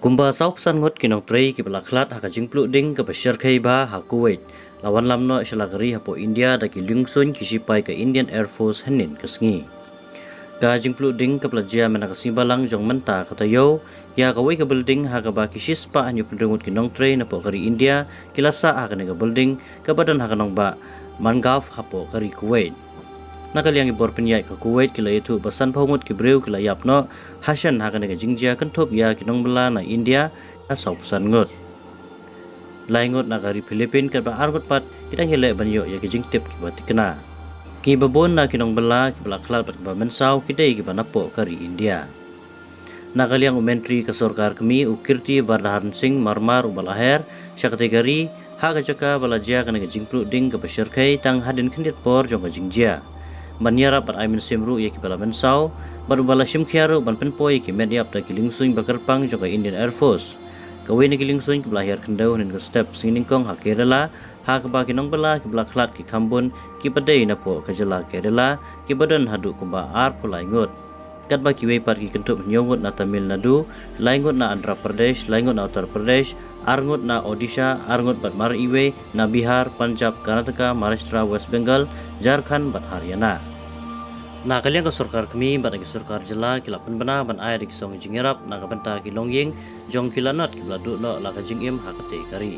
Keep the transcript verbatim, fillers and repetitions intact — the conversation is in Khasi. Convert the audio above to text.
Kumba saw phew san ngut ki nongtrei kiba la khlad ha ka jingpluh ding kaba shyrkhei bha ha Kuwait la wanlam noh sha la ka ri hapoh India da ki liengsuiñ ki shipai ka Indian Air Force hynnin ka sngi. Ka jingpluh ding kaba la jia mynta ka sngi Balang jong mynta ka taïew ïa kawei ka building ha kaba ki shispah hynñiewphew ngut ki nongtrei napoh ka ri India ki la sah ha kane ka building kaba don ha ka nongbah Mangav hapoh ka ri Kuwait. Na ka liang i bor pynïaid ka Kuwait ki la ïathuh ba sanphew ngut ki briew ki la ïap noh hashen ha kane ka jingjia kynthup ïa ki nongbylla na India, ha saw phew san ngut. Lai ngut na ka ri Philippines katba ar ngut pat ki dang ïaleh ban ïoh ïa ki jingtip kiba thikna. Kiba bun na ki nongbylla kiba la khlad bad kiba mynsaw ki dei kiba napoh ka ri India. Na ka liang u Myntri ka sorkar kmie u Kirti Vardhan Singh Parmar uba la her sha katei ka ri ha ka jaka ba la jia kane ka jingpluh ding kaba shyrkhei tang hadien khyndiat por jong ka jingjia ban ïarap bad ai mynsiem ruh ïa kiba la mynsaw, bad uba la shim khia ruh ban pynpoi ïa ki met ïap da ki liengsuiñ ba kyrpang jong ka Indian Air Force. Kawei na ki liengsuiñ kaba la hiar khyndew hynnin ka step sngi nyngkong ha Kerala, ha kaba ki nongbylla kiba la khlad ki kham bun kiba dei napoh ka jylla Kerala kiba don haduh kumba arphew lai ngut. Katba kiwei pat ki kynthup hynñiew ngut na Tamil Nadu, lai ngut na Andhra Pradesh, lai ngut na Uttar Pradesh, ar ngut na Odisha, ar ngut bad mar iwei na Bihar, Punjab, Karnataka, Maharashtra, West Bengal, Jharkhand bad Haryana. Na ka liang ka sorkar kmie bad ki sorkar jylla ki la pynbna ban ai da ki song jingïarap na ka bynta ki longïing jong ki lanot kiba la duh noh la ka jingim ha katei ka ri.